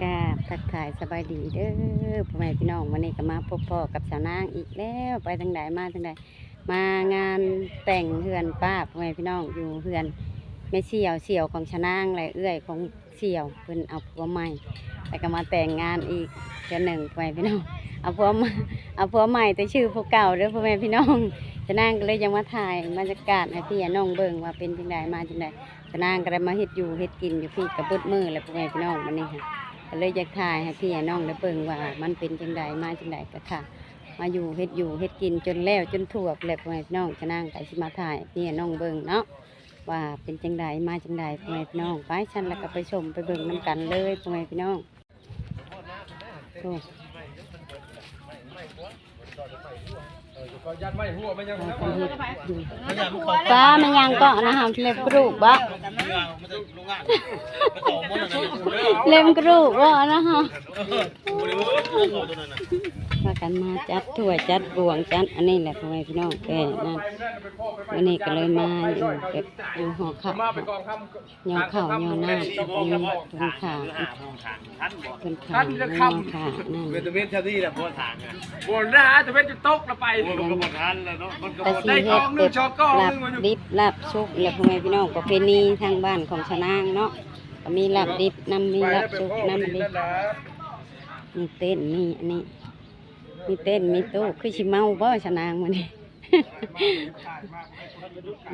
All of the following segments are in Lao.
ກາບທັກທາຍສະບາຍດີເດີພໍ່ແມ່ພີ່ນ້ອງ, ມື້ນີ້ກໍມາພົບພໍ້ກັບສາວນາງອີກແລ້ວ. ໄປທາງໃດມາທາງໃດ? ມາງານແຕ່ງເຮືອນປ້າພໍ່ແມ່ພີ່ນ້ອງ, ຢູ່ເຮືອນແມ່ສ່ຽວ, ສ່ຽວຂອງສາວນາງ ແລະ ເອື້ອຍຂອງສ່ຽວ ເພິ່ນເອົາຜົວໃໝ່ ແລ້ວກໍມາແຕ່ງງານອີກເທື່ອໜຶ່ງພໍ່ແມ່ພີ່ນ້ອງ. ເອົາຜົວ ເອົາຜົວໃໝ່ແຕ່ຊື່ຜູ້ເກົ່າເດີພໍ່ແມ່ພີ່ນ້ອງ. ສາວນາງກໍເລີຍຢາກມາຖ່າຍບັນຍາກາດໃຫ້ພີ່ໃຫ້ນ້ອງເບິ່ງວ່າເປັນຈັ່ງໃດມາຈັ່ງໃດ. ສາວນາງກໍໄດ້ມາເຮັດຢູ່ເຮັດກິນຢູ່ພີ້ກໍເບິດມື້ແລ້ວພໍ່ແມ່ພີ່ນ້ອງ, ມື້ນີ້ກໍເລີຍຢາກຖ່າຍໃຫ້ພີ່ໃຫ້ນ້ອງໄດ້ເບິ່ງວ່າມັນເປັນຈັ່ງໃດມາຈັ່ງໃດ. ກໍຄ່າມາຢູ່ເຮັດຢູ່ເຮັດກິນຈົນແລ້ວຈົນທົ່ວແລ້ວພໍ່ແມ່ພີ່ນ້ອງ. ສາວນາງກໍຊິມາຖ່າຍໃຫ້ພີ່ໃຫ້ນ້ອງເບິ່ງເນາະ ວ່າເປັນຈັ່ງໃດມາຈັ່ງໃດພໍ່ແມ່ພີ່ນ້ອງ. ໄປຊັ້ນ ແລ້ວກໍໄປຊົມໄປເບິ່ງນຳກັນເລີຍພໍ່ແມ່ພີ່ນ້ອງ. ໂອ້ ເອີ ເຈົ້າກໍຢ້ານໄມ້ຮົ່ວໄມ້ຫຍັງ ເອີ ເພິ່ນເຮັດຢູ່. ປ້າ ແມ່ນຫຍັງເກາະນະ ເລັບກະດູກບໍ? ເລັບກະດູກບໍນະ? ພາກັນມາຈັດຖ້ວຍຈັດບ່ວງຈັດອັນນີ້ແຫຼະພໍ່ແມ່ພີ່ນ້ອງ. ແຕ່ນັ້ນ ມື້ນີ້ກໍເລີຍມາຢູ່ແບບຢູ່ຫໍເຂົ້າ ຍໍເຂົ້າຍໍນ້ຳ ເພິ່ນຂ້າ ເພິ່ນຂ້າ ເພິ່ນຂ້ານັ້ນ ເວດຕາເວັນຊະນີ້ແຫຼະບໍ່ທາງ ບໍ່ນະ ຕາເວັນຈະຕົກລະໄປ ໂອ້ຍ ມັນກໍບໍ່ທັນແລ້ວເນາະ ມັນກໍບໍ່ໄດ້ ຕາຊິເຮັດແບບລາບດິບລາບສຸກແຫຼະພໍ່ແມ່ພີ່ນ້ອງ. ປະເພນີທາງບ້ານຂອງສາວນາງເນາະ ກໍມີລາບດິບນຳ ມີລາບສຸກນຳເດ້. ມີເຕັ້ນ ມີອັນນີ້ ມີເຕັ້ນ ມີໂຕະ. ຄືຊິເມົາບໍ່ສາວນາງມື້ນີ້?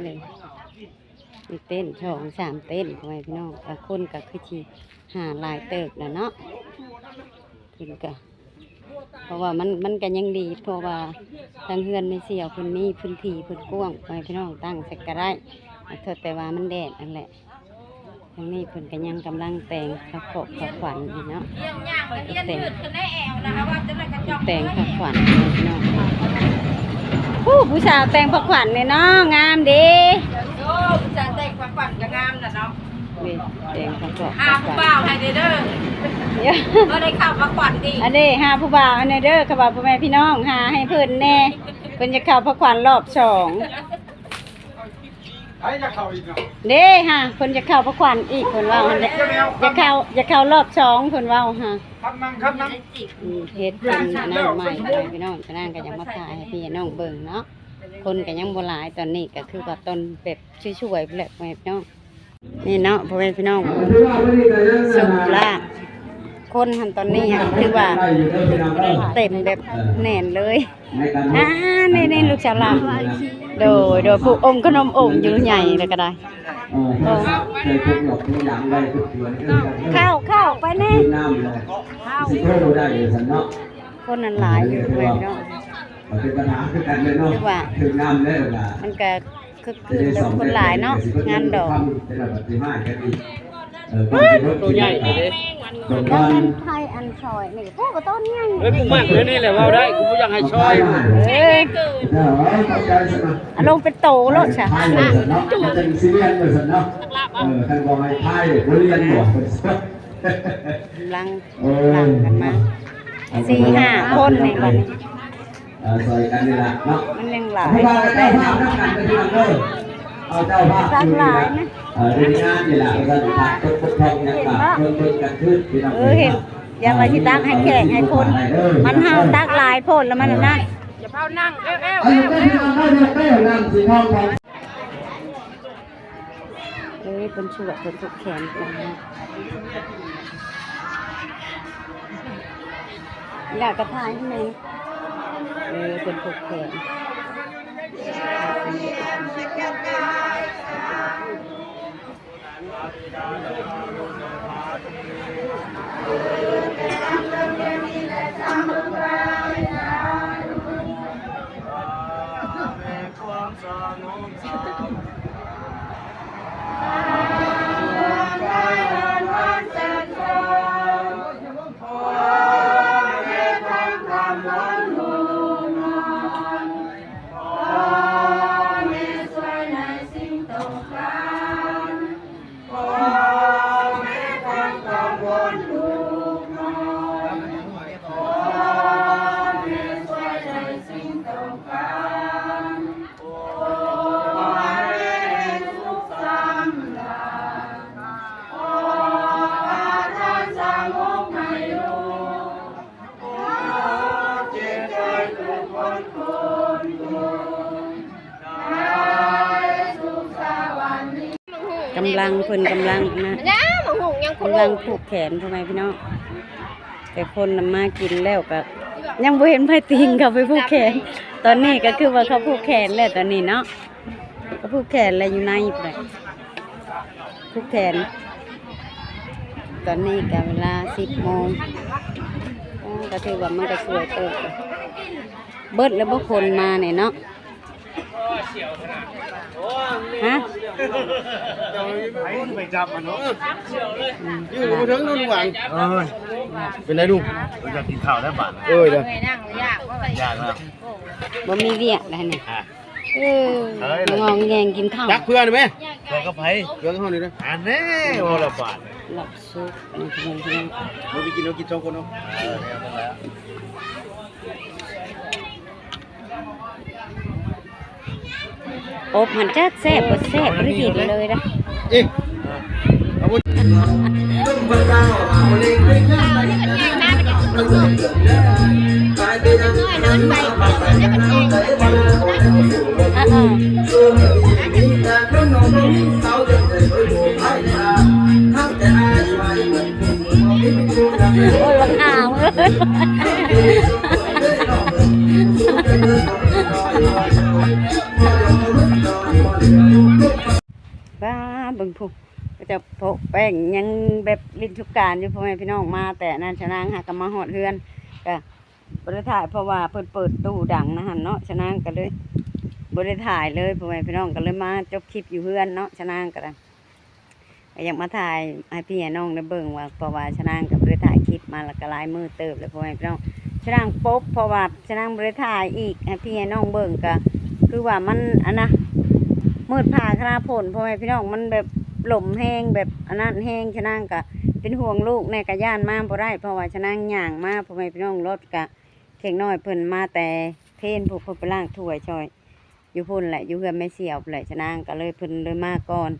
ເລີຍ ມີເຕັ້ນສອງສາມເຕັ້ນພໍ່ແມ່ພີ່ນ້ອງ. ແຕ່ຄົນກໍຄືຊິຫາຫຼາຍເຕີບແລ້ວເນາະ ເພິ່ນກໍ ເພາະວ່າມັນ ມັນກໍຍັງດີ ເພາະວ່າທາງເຮືອນແມ່ສ່ຽວເພິ່ນມີພື້ນທີ່ເພິ່ນກວ້າງ ພໍ່ແມ່ພີ່ນ້ອງ ຕັ້ງໃສ່ກໍໄດ້. ເຖິງແຕ່ວ່າມັນແດດນັ້ນແຫຼະ. ທາງນີ້ເພິ່ນກໍຍັງກຳລັງແຕ່ງຜ້າເຄາະຜ້າຂວັນຢູ່ເນາະ ແຕ່ງ ແຕ່ງຜ້າຂວັນເນາະ. ໂອ້ ຜູ້ສາວແຕ່ງຜ້າຂວັນນີ້ເນາະ ງາມເດ້. ໂອ້ ຜູ້ສາວແຕ່ງຜ້າຂວັນກໍງາມນະເນາະ. ນີ້ແຕ່ງຜ້າເຄາະ ຫາຜູ້ບ່າວໃຫ້ແດ່ເດີ ບໍ່ໄດ້ເຂົ້າຜ້າຂວັນຕິ. ອັນນີ້ຫາຜູ້ບ່າວໃຫ້ແດ່ເດີ ເຂົາວ່າພໍ່ແມ່ພີ່ນ້ອງຫາໃຫ້ເພິ່ນແດ່ ເພິ່ນຈະເຂົ້າຜ້າຂວັນລອບສອງ. ໃຜຈະເຂົ້າອີກເນາະ? ເດ້ຫາ ເພິ່ນຈະເຂົ້າຜ້າຂວັນອີກ ເພິ່ນເວົ້າຫັ້ນແຫຼະ. ຢາກເຂົ້າ ຢາກເຂົ້າລອບສອງ ເພິ່ນເວົ້າຫາ. ຄັກນັ່ງ ຄັກນັ່ງ. ອືມ ເຮັດເປັນອັນນັ້ນໃໝ່ພີ່ນ້ອງ. ສາວນາງກໍຢາກມາຖ່າຍໃຫ້ພີ່ໃຫ້ນ້ອງເບິ່ງເນາະ. ຄົນກໍຍັງບໍ່ຫຼາຍ ຕອນນີ້ກໍຄືວ່າຕອນແບບຊ່ວຍໆ ພຸ້ນແຫຼະ ພໍ່ແມ່ພີ່ນ້ອງ. ນີ້ເນາະ ພໍ່ແມ່ພີ່ນ້ອງ ສຸກລາບ ຄົນຫັ້ນຕອນນີ້ຫັ້ນຖືວ່າເຕັມແບບແໜ້ນເລີຍ. ອ່າ ນີ້ໆ ລູກສາວລາວ ໂດຍ ໂດຍ ຜູ້ອົມຂະໜົມອົມຢູ່ໃຫຍ່ແລ້ວກໍໄດ້. ເອີ ເຂົ້າ ເຂົ້າໄປແນ່ ຄົນນັ້ນຫຼາຍຢູ່ ພໍ່ແມ່ພີ່ນ້ອງ. ເປັນບັນຫາຄືກັນເລີຍເນາະ ຖືວ່າ ຖືກນ້ຳແລ້ວກໍ ມັນກໍ ຄືຄືຄົນຫຼາຍເນາະ ງານດອງ. ໂຕໃຫຍ່ເດ້ ອັນໄທອັນຊອຍນີ້ ໂອ້ ກໍໂຕໃຫຍ່. ເອີຍ ກູມັກແນວນີ້ແຫຼະ ເວົ້າໄດ້ ກູບໍ່ຢາກໃຫ້ຊອຍ. ເອີຍ ອາລົມເປັນໂຕໂລດຊະ. ເອີ ຄັນບໍ່ໃຫ້ພາຍ ບໍ່ລຽນບໍ່ ກຳລັງ ເອີ ຫຼັງກັນມາ ສີ່ຫ້າຄົນນີ້ບັດນີ້. ເອີ ຊ່ອຍກັນນີ້ລະເນາະ ມັນຍັງຫຼາຍ ເອົາເຈົ້າພາບນຳກັນເດີພີ່ນ້ອງເດີ ເອົາເຈົ້າພາບ ຕັກຫຼາຍນະ ເອີ ເຮັດງານນີ້ລະ ວ່າຊັ້ນ ຕັກຕົກປົກຜ່ອງຫຍັງກະເບິ່ງໆກັນຄືພີ່ນ້ອງ. ເອີ ເຫັນ ຢ່າວ່າຊິຕັກໃຫ້ແຂກໃຫ້ຄົນ ມັນເຮົາຕັກຫຼາຍໂພດລະມັນອັນນັ້ນ. ຢ່າພາວນັ່ງ ເອີ ເອີ ເອີ ເອີ ເອີ ເອີ ເອີ ເອີ ເອີ ເອີ ເອີ ເອີ ເພິ່ນຊ່ວຍ ເພິ່ນຜູກແຂນກັນເນາະ ຢາກກະຖ່າຍໃຫ້ແມ່. ເອີ ເພິ່ນຜູກແຂນ. ກຳລັງ ເພິ່ນກຳລັງນະ ກຳລັງຜູກແຂນ ພໍ່ແມ່ພີ່ນ້ອງ. ແຕ່ຄົນນຳມາກິນແລ້ວກໍຍັງບໍ່ເຫັນໃຜຕີງເຂົ້າໄປຜູກແຂນ. ຕອນນີ້ກໍຄືວ່າເຂົາຜູກແຂນແລ້ວຕອນນີ້ເນາະ ກໍຜູກແຂນແລ້ວ ຢູ່ໃນພຸ້ນແຫຼະ ຜູກແຂນ. ຕອນນີ້ກໍເວລາສິບໂມງ ໂອ້ ກໍຖືວ່າມັນກໍສວຍເຕີບ. ເບິດແລ້ວບໍ່ ຄົນມານີ້ເນາະ? ຮະ? ໄປຈັບມັນເນາະ ຢູ່ບໍ່ເຖິງເນາະ ລຸງຫວັງ. ເອີຍ ເປັນໄດລຸງ? ຢາກກິນເຂົ້າແລ້ວບາດ. ເອີຍ ເດີ ຢາກນະ ບໍ່ມີວຽກໃດນີ້. ເອີ ງອງແງງກິນເຂົ້າ. ຕັກເພື່ອນໄດ້ໄໝ? ເພື່ອກັບໃຜ? ເພື່ອກັບເຮົານີ້ເດີ. ອັນແນ່ ເວົ້າລະບາດ ຫຼັບສຸກ ເຮົາໄປກິນ ເຮົາກິນສອງຄົນເນາະ. ເອີ ແມ່ນແລ້ວ. ອົບຫັ້ນຈັກແຊບບໍ່ແຊບ ບໍ່ໄດ້ກິນເລີຍນະ. ເອີ ໂອ້ຍ ບັກອາວເອີຍ ປ້າ ເບິ່ງພຸ້ນ ເຂົາເຈົ້າໂປະແປ້ງຫຍັງແບບຫຼິ້ນສົງການຢູ່ ພໍ່ແມ່ພີ່ນ້ອງ. ມາແຕ່ນັ້ນ ຊະນາງຫາກໍມາຮອດເຮືອນ ກໍບໍ່ໄດ້ຖ່າຍ ເພາະວ່າເພິ່ນເປີດຕູ້ດັງນະຫັ້ນເນາະ. ຊະນາງກໍເລີຍບໍ່ໄດ້ຖ່າຍເລີຍ ພໍ່ແມ່ພີ່ນ້ອງ ກໍເລີຍມາຈົບຄລິບຢູ່ເຮືອນເນາະ. ຊະນາງກໍໄດ້ ກໍຢາກມາຖ່າຍໃຫ້ພີ່ໃຫ້ນ້ອງໄດ້ເບິ່ງວ່າ ເພາະວ່າຊະນາງກໍບໍ່ໄດ້ຖ່າຍຄລິບມາແລ້ວກໍຫຼາຍມື້ເຕີບແລ້ວ ພໍ່ແມ່ພີ່ນ້ອງ. ຊະນາງປົບ ເພາະວ່າຊະນາງບໍ່ໄດ້ຖ່າຍອີກໃຫ້ພີ່ໃຫ້ນ້ອງເບິ່ງ ກໍຄືວ່າມັນອັນນະ ມືດຟ້າຄະນາຝົນ ພໍ່ແມ່ພີ່ນ້ອງ. ມັນແບບລົມແຮງ ແບບອັນນັ້ນແຮງ ຊະນາງກໍເປັນຫ່ວງລູກແດ່ ກໍຢ້ານມາບໍ່ໄດ້ ເພາະວ່າຊະນາງຍ່າງມາ ພໍ່ແມ່ພີ່ນ້ອງ. ລົດກໍເດັກນ້ອຍເພິ່ນມາແຕ່ເພນພຸ້ນ ເພິ່ນໄປລ້າງຖ້ວຍຊ່ອຍ ຢູ່ພຸ້ນແຫຼະ ຢູ່ເຮືອນແມ່ສ່ຽວພຸ້ນແຫຼະ. ຊະນາງກໍເລີຍ ເພິ່ນເລີຍມາກ່ອນ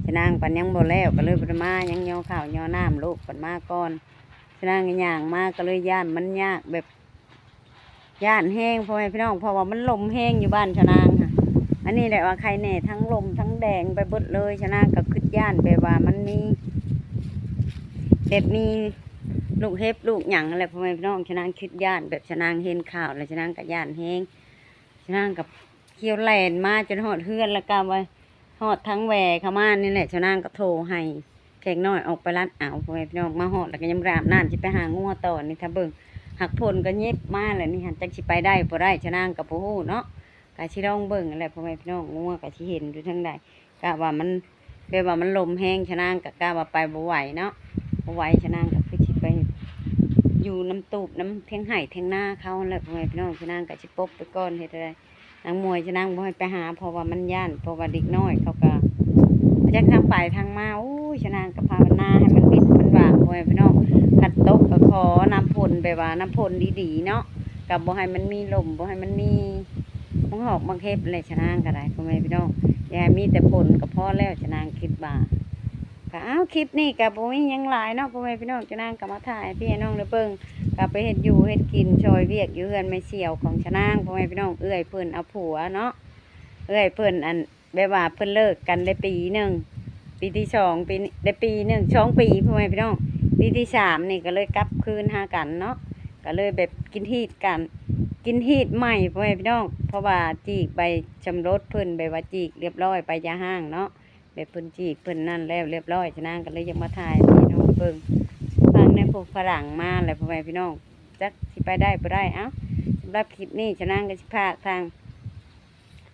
ຊະນາງພັດຍັງບໍ່ແລ້ວ ກໍເລີຍບໍ່ໄດ້ມາ ຍັງຍໍເຂົ້າຍໍນ້ຳ ລູກພັດມາກ່ອນ. ຊະນາງກໍຍ່າງມາ ກໍເລີຍຢ້ານມັນຍາກ ແບບຢ້ານແຮງ ພໍ່ແມ່ພີ່ນ້ອງ ເພາະວ່າມັນລົມແຮງຢູ່ບ້ານຊະນາງຫັ້ນ. ອັນນີ້ແຫຼະວ່າໄຄແນ່ ທັງລົມທັງແດງໄປເບິດເລີຍ. ຊະນາງກໍຄິດຢ້ານ ແບບວ່າມັນມີ ແບບມີລູກເຫັບລູກຫຍັງຫັ້ນແຫຼະ ພໍ່ແມ່ພີ່ນ້ອງ. ຊະນາງຄິດຢ້ານ ແບບຊະນາງເຫັນຂ່າວແລ້ວ ຊະນາງກໍຢ້ານແຮງ. ຊະນາງກໍ ຂ້ຽວແລ່ນມາຈົນຮອດເຮືອນ ແລ້ວກໍວ່າຮອດທາງແວ່ເຂົ້າມານີ້ແຫຼະ ຊະນາງກໍໂທໃຫ້ເດັກນ້ອຍອອກໄປລັດເອົາ ພໍ່ແມ່ພີ່ນ້ອງ. ມາຮອດແລ້ວກໍຍັງບໍ່ໄດ້ອາບນ້ຳ ຊິໄປຫາງົວຕໍ່ນີ້ ຖ້າເບິ່ງ ຫາກຝົນກໍຫຍິບມາແລ້ວນີ້ຫັ້ນ ຈັກຊິໄປໄດ້ບໍ່ໄດ້ ຊະນາງກໍບໍ່ຮູ້ເນາະ. ກໍຊິລອງເບິ່ງຫັ້ນແຫຼະ ພໍ່ແມ່ພີ່ນ້ອງ ງົວກໍຊິເຫັນຢູ່ທາງໃດ. ກະວ່າມັນ ແບບວ່າມັນລົມແຮງ ຊະນາງກະ ກະວ່າໄປບໍ່ໄຫວເນາະ ບໍ່ໄຫວ ຊະນາງກະຄືຊິໄປຢູ່ນຳຕູບ ນຳທຽງໄຮ່ທຽງນາເຂົາຫັ້ນແຫຼະ ພໍ່ແມ່ພີ່ນ້ອງ. ຊະນາງກະຊິປົບໄປກ່ອນ ເຮັດແນວໃດ ນາງໝວຍ ຊະນາງບໍ່ໃຫ້ໄປຫາ ເພາະວ່າມັນຢ້ານ ເພາະວ່າເດັກນ້ອຍເຂົາກະ ຈັກທາງໄປທາງມາ. ໂອ້ຍ ຊະນາງກະພາວະນາໃຫ້ມັນບິດມັນຫວ່າງ ພໍ່ແມ່ພີ່ນ້ອງ. ຄັນຕົກກະຂໍນ້ຳຝົນ ແບບວ່ານ້ຳຝົນດີໆເນາະ ກະບໍ່ໃຫ້ມັນມີລົມ ບໍ່ໃຫ້ມັນມີ ໝາກຮອກໝາກເຫັບແຫຼະ ຊະນາງກໍໄດ້ ພໍ່ແມ່ພີ່ນ້ອງ. ຢ່າໃຫ້ມີແຕ່ຝົນກໍພໍແລ້ວ ຊະນາງຄິດວ່າ. ກໍ ອ້າວ ຄລິບນີ້ກໍບໍ່ມີຫຍັງຫຼາຍເນາະ ພໍ່ແມ່ພີ່ນ້ອງ. ຊະນາງກໍມາຖ່າຍໃຫ້ພີ່ໃຫ້ນ້ອງໄດ້ເບິ່ງ ກໍໄປເຮັດຢູ່ເຮັດກິນ ຊ່ອຍວຽກຢູ່ເຮືອນແມ່ສ່ຽວຂອງຊະນາງ ພໍ່ແມ່ພີ່ນ້ອງ. ເອື້ອຍເພິ່ນເອົາຜົວເນາະ ເອື້ອຍເພິ່ນ ອັນ ແບບວ່າເພິ່ນເລີກກັນໄດ້ປີໜຶ່ງ ປີທີສອງ ປີນີ້ ໄດ້ປີໜຶ່ງ ສອງປີ ພໍ່ແມ່ພີ່ນ້ອງ. ປີທີສາມນີ້ກໍເລີຍກັບຄືນຫາກັນເນາະ ກໍເລີຍແບບກິນຮີດກັນ ກິນຮີດໃໝ່ ພໍ່ແມ່ພີ່ນ້ອງ. ເພາະວ່າຈີກໃບສຳລົດເພິ່ນ ແບບວ່າຈີກລຽບລ້ອຍ ໃບຢ່າຮ້າງເນາະ ແບບເພິ່ນຈີກເພິ່ນນັ້ນແລ້ວລຽບລ້ອຍ. ຊະນາງກໍເລີຍຢາກມາຖ່າຍໃຫ້ພີ່ນ້ອງເບິ່ງ ຟັງໃນພວກຝຣັ່ງມາແຫຼະ ພໍ່ແມ່ພີ່ນ້ອງ. ຈັກຊິໄປໄດ້ບໍ່ໄດ້. ເອົ້າ ສຳລັບຄລິບນີ້ ຊະນາງກໍຊິພາກທາງ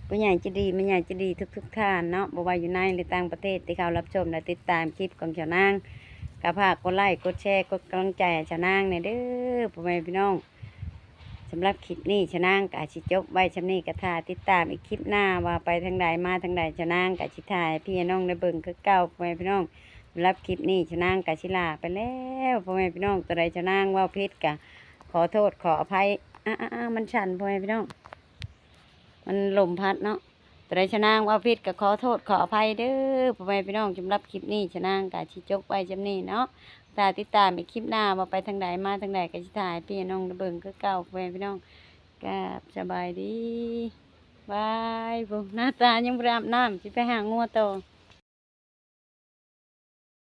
ຜູ້ໃຫຍ່ໃຈດີ ແມ່ໃຫຍ່ໃຈດີທຸກໆທ່ານເນາະ ບໍ່ວ່າຢູ່ໃນ ຫຼື ຕ່າງປະເທດ ທີ່ເຂົ້າຮັບຊົມ ແລະ ຕິດຕາມຄລິບຂອງຊາວນາງ ກໍຝາກກົດໄລ້ ກົດແຊ ກົດກຳລັງໃຈໃຫ້ຊາວນາງແດ່ເດີ ພໍ່ແມ່ພີ່ນ້ອງ. ສຳລັບຄລິບນີ້ ຊາວນາງກໍຊິຈົບໄວ້ຊ່ຳນີ້ ກໍຖ້າຕິດຕາມອີກຄລິບໜ້າ ວ່າໄປທາງໃດມາທາງໃດ ຊາວນາງກໍຊິຖ່າຍໃຫ້ພີ່ໃຫ້ນ້ອງໄດ້ເບິ່ງຄືເກົ່າ ພໍ່ແມ່ພີ່ນ້ອງ. ສຳລັບຄລິບນີ້ ຊາວນາງກໍຊິລາໄປແລ້ວ ພໍ່ແມ່ພີ່ນ້ອງ. ຕົວໃດຊາວນາງເວົ້າຜິດກໍຂໍໂທດຂໍອະໄພ ອາໆໆ ມັນສັ່ນ ພໍ່ແມ່ພີ່ນ້ອງ. ມັນລົມພັດເນາະ ຕົວໃດຊາວນາງເວົ້າຜິດກໍຂໍໂທດຂໍອະໄພເດີ ພໍ່ແມ່ພີ່ນ້ອງ. ສຳລັບຄລິບນີ້ ຊາວນາງກໍຊິຈົບໄວ້ຊ່ຳນີ້ເນາະ ຖ້າຕິດຕາມອີກຄລິບໜ້າ ວ່າໄປທາງໃດມາທາງໃດ ກໍຊິຖ່າຍໃຫ້ພີ່ນ້ອງໄດ້ເບິ່ງຄືເກົ່າ ພໍ່ແມ່ພີ່ນ້ອງ. ກາບສະບາຍດີ ບາຍ. ໂອ້ ໜ້າຕາຍັງບໍ່ໄດ້ອາບນ້ຳ ຊິໄປຫາງົວຕໍ່.